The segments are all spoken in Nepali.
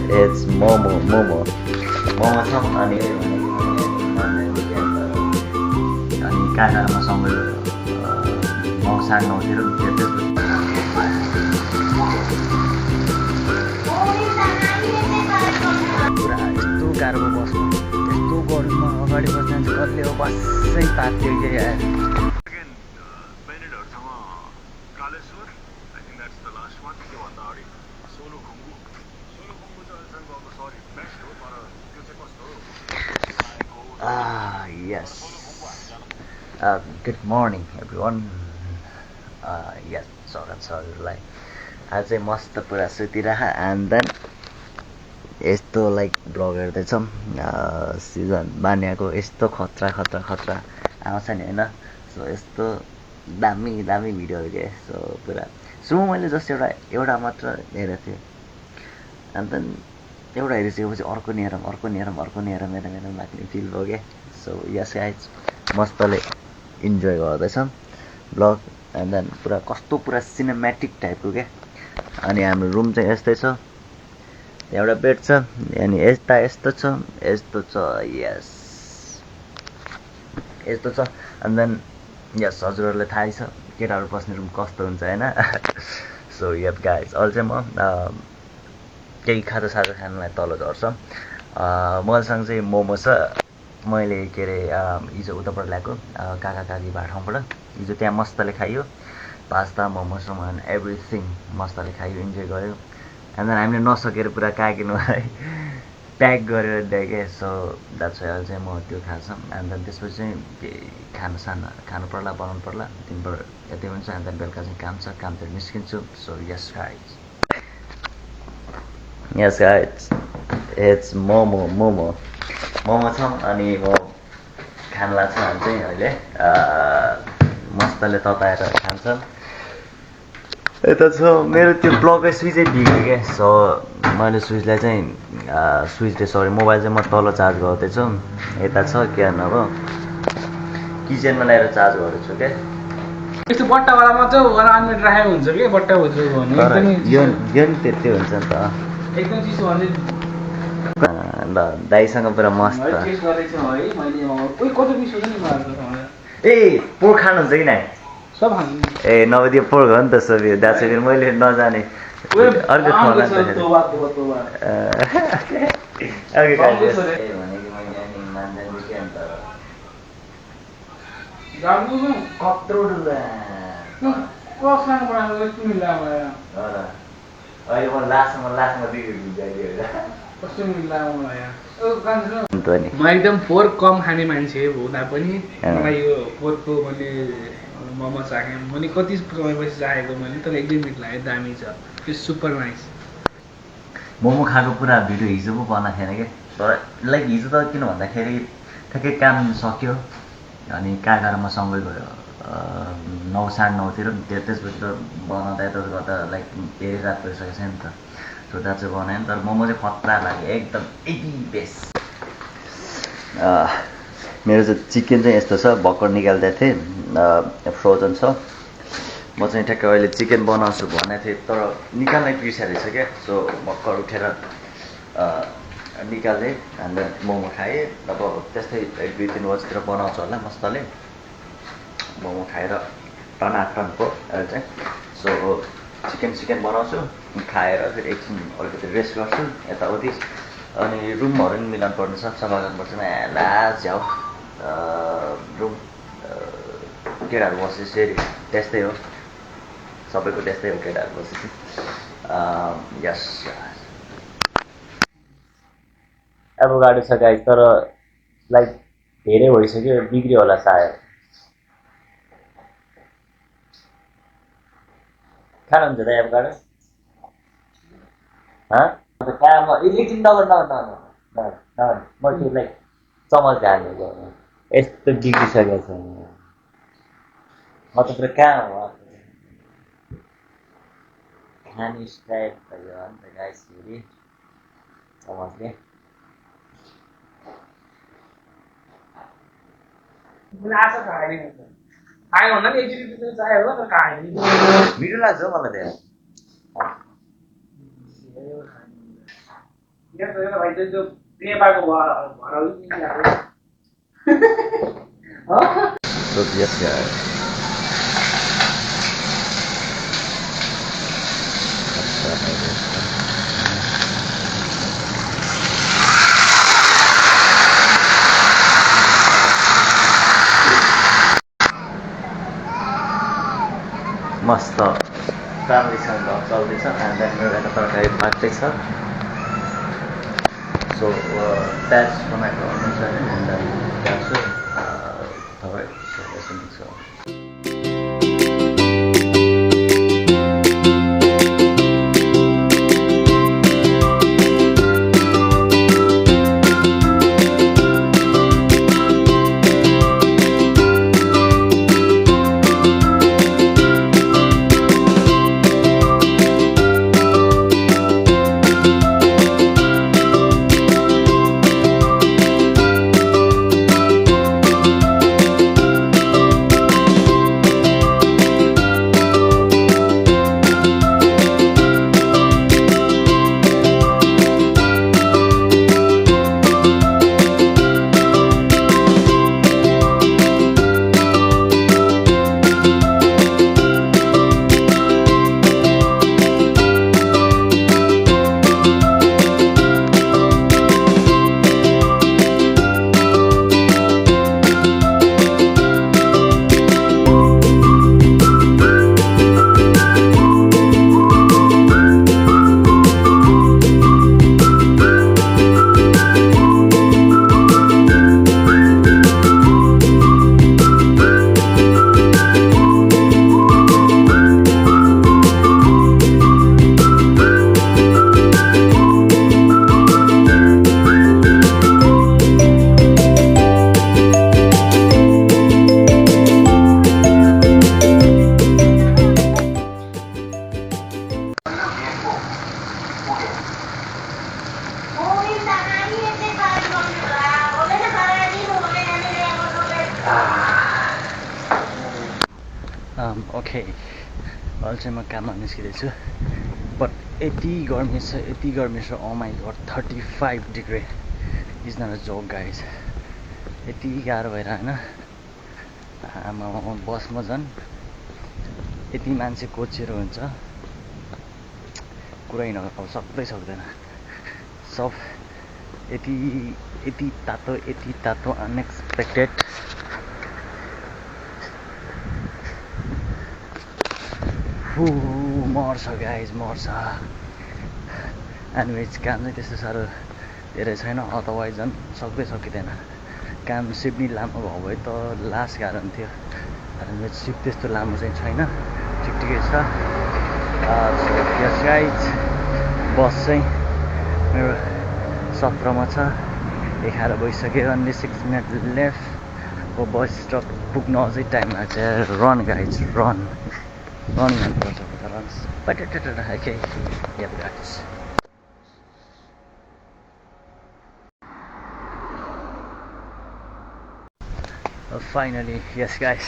It's Momo छ अनि काकामा सँगै गयो 9 साढे 9 तिर पुरा यस्तो गाह्रो बस्नु यस्तो गरममा अगाडि बस्दा चाहिँ कतिले हो बस्दै तात्यो के यार yes. Good morning everyone. Yes, sorry. आज चाहिँ मस्त पुरा सुतिरह and then यस्तो लाइक ब्लग हेर्दैछौँ सिजन बानियाको यस्तो खतरा आउँछ नि होइन सो यस्तो दामी भिडियोहरू के सो पुरा सुरु मैले जस्ट एउटा मात्र हेरेको थिएँ and then एउटा हेरिसकेपछि अर्को नि हेरौँ लाग्ने फिल भयो क्या सो यस गाइज मस्तले इन्जोय गर्दैछौँ ब्लग एन्ड देन पुरा सिनेमेटिक टाइपको क्या अनि हाम्रो रुम चाहिँ यस्तै छ एउटा बेड छ अनि यस्तो छ यस यस्तो छ एन्ड देन यस हजुरहरूलाई थाहै छ केटाहरू बस्ने रुम कस्तो हुन्छ होइन सो यस गाइज अहिले चाहिँ म केही खाजासाजा खानलाई तल झर्छ मसँग चाहिँ मोमो छ मैले के अरे हिजो उताबाट ल्याएको काका काकी भएको ठाउँबाट हिजो त्यहाँ मस्तले खाइयो पास्ता मोमोसम्म एन्ड एभ्रिथिङ मस्तले खाइयो इन्जोय गऱ्यो एन्ड देन हामीले नसकेर पुरा काकिनुलाई प्याक गरेर दिएँ क्या सो द्याट्स वाइ अहिले चाहिँ म त्यो खान्छ एन्ड देन त्यसपछि चाहिँ खानु पर्ला बनाउनु पर्ला दिनभर यति हुन्छ एन्ड देन बेलुका चाहिँ कामतिर निस्किन्छु so yes guys it's momo छ अनि म खान लाग्छ हामी चाहिँ अहिले मस्तले तताएर खान्छ यता छ मेरो त्यो प्लगै स्विचै बिग्यो क्या सो मैले स्विचलाई चाहिँ मोबाइल चाहिँ म तल चार्ज गर्दैछु यता छ क्या नभए किचनमा ल्याएर चार्ज गर्दैछु क्या यस्तो बट्टावालामा चाहिँ अनलिमिटेड राखेको हुन्छ कि बट्टाभित्र भने यो नि त्यस्तै हुन्छ नि त एकदम चिसो भने ल दाइसँग पुरा मस्त ए पोर्क खानुहुन्छ कि नै ए नभए त्यो पोर्क हो नि त सोफी दाजु मैले नजाने अर्को अहिले म लास्टमा म एकदम पोर्क कम खाने मान्छे हुँदा पनि मलाई यो पोर्कको मैले मोमो चाखेँ मैले कति समयपछि चाहेको मैले तर एकदम मिठो लाग्यो दामी छ इट्स सुपर नाइस मोमो खाएको पुरा भिडियो हिजो पो बनाएको थिएन क्या तर लाइक हिजो त किन भन्दाखेरि ठ्याक्कै काम सक्यो अनि काकामा सँगै गयो 9 साढे 9 तिर त्यसपछि त बनाउँदा यता गर्दा लाइक धेरै रात परिसकेको छ नि त सो द्याट चाहिँ बनाएँ तर मोमो चाहिँ खतरा लाग्यो एकदम यति बेस्ट मेरो चाहिँ चिकन चाहिँ यस्तो छ भर्खर निकालिदिएको थिएँ फ्रोजन छ म चाहिँ ठ्याक्कै अहिले चिकन बनाउँछु भनेको थिएँ तर निकाल्नै बिर्सेको रहेछ क्या सो भर्खर उठेर निकाल्दै अन्त मोमो खाएँ अब त्यस्तै 1-2-3 बजीतिर बनाउँछु होला मस्तले मोमो खाएर टनाटनको अहिले चाहिँ सो चिकन बनाउँछु खाएर फेरि एकछिन अलिकति रेस्ट गर्छु यताउति अनि रुमहरू पनि मिलाउनु पर्ने छ सफा गर्नुपर्छ ला झ्याउ रुम केटाहरू बसेपछि त्यस्तै हो सबैको त्यस्तै हो केटाहरू बसेपछि यस एभोकाडो छ गाइस तर लाइक धेरै भइसक्यो बिग्रियो होला सायद खानुहुन्छ त एभोकाडो कहाँ एकछिन नगर म त्यो लाइक चमच हाल्नु यस्तो बिग्रिसकेको छ म त पुरा कहाँ हो खाने स्टाइल भयो अन्त गाइस फेरि चमचले मिठो लाग्छ हौ मलाई त्यहाँ भाइ त्यो नेपालको भरल So yes guys. मस्त फ्यामिलीसँग घर चल्दैछ and then मेरो यता तरकारी पाक्दैछ so that's बनाएको हुनुहुन्छ and then that's it alright so listening so okay अहिले चाहिँ म काममा निस्किँदैछु बट यति गर्मी छ oh my god 35 degree is not a joke guys यति गाह्रो भएर हैन आमा बसमा झन् यति मान्छे कोचेर हुन्छ कुरै नगर्नु सक्दैन सब यति तातो अनएक्सपेक्टेड मर्छ गाइज मर्छ एनिवेज काम चाहिँ त्यस्तो साह्रो धेरै छैन अदरवाइज झन् सक्दै सकिँदैन काम सिफ्ट नि लामो भयो भए त लास्ट गाह्रो हुन्थ्यो एनिवेज सिफ्ट त्यस्तो लामो चाहिँ छैन ठिकै छ यस गाइज बस चाहिँ मेरो 17 मा छ 11 भइसक्यो अन्ली 6 मिनट लेफ्ट हो बस स्टप पुग्न अझै टाइम लाग्छ रन गाइज रन गर्नुपर्छ but okay yeah guys finally yes guys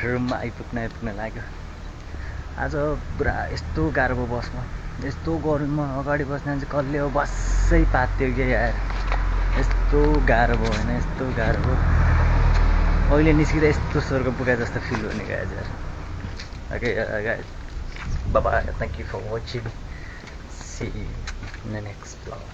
रुममा आइपुग्न लाग्यो आज पुरा यस्तो गाह्रो भयो बसमा यस्तो गरममा अगाडि बस्ने चाहिँ कसले हो बसै पात्यो के यार यस्तो गाह्रो भयो हैन यस्तो गाह्रो भयो अहिले निस्किँदा यस्तो स्वर्ग पुगे जस्तो फिल हुने गाइज यार okay guys bye bye thank you for watching see you in the next vlog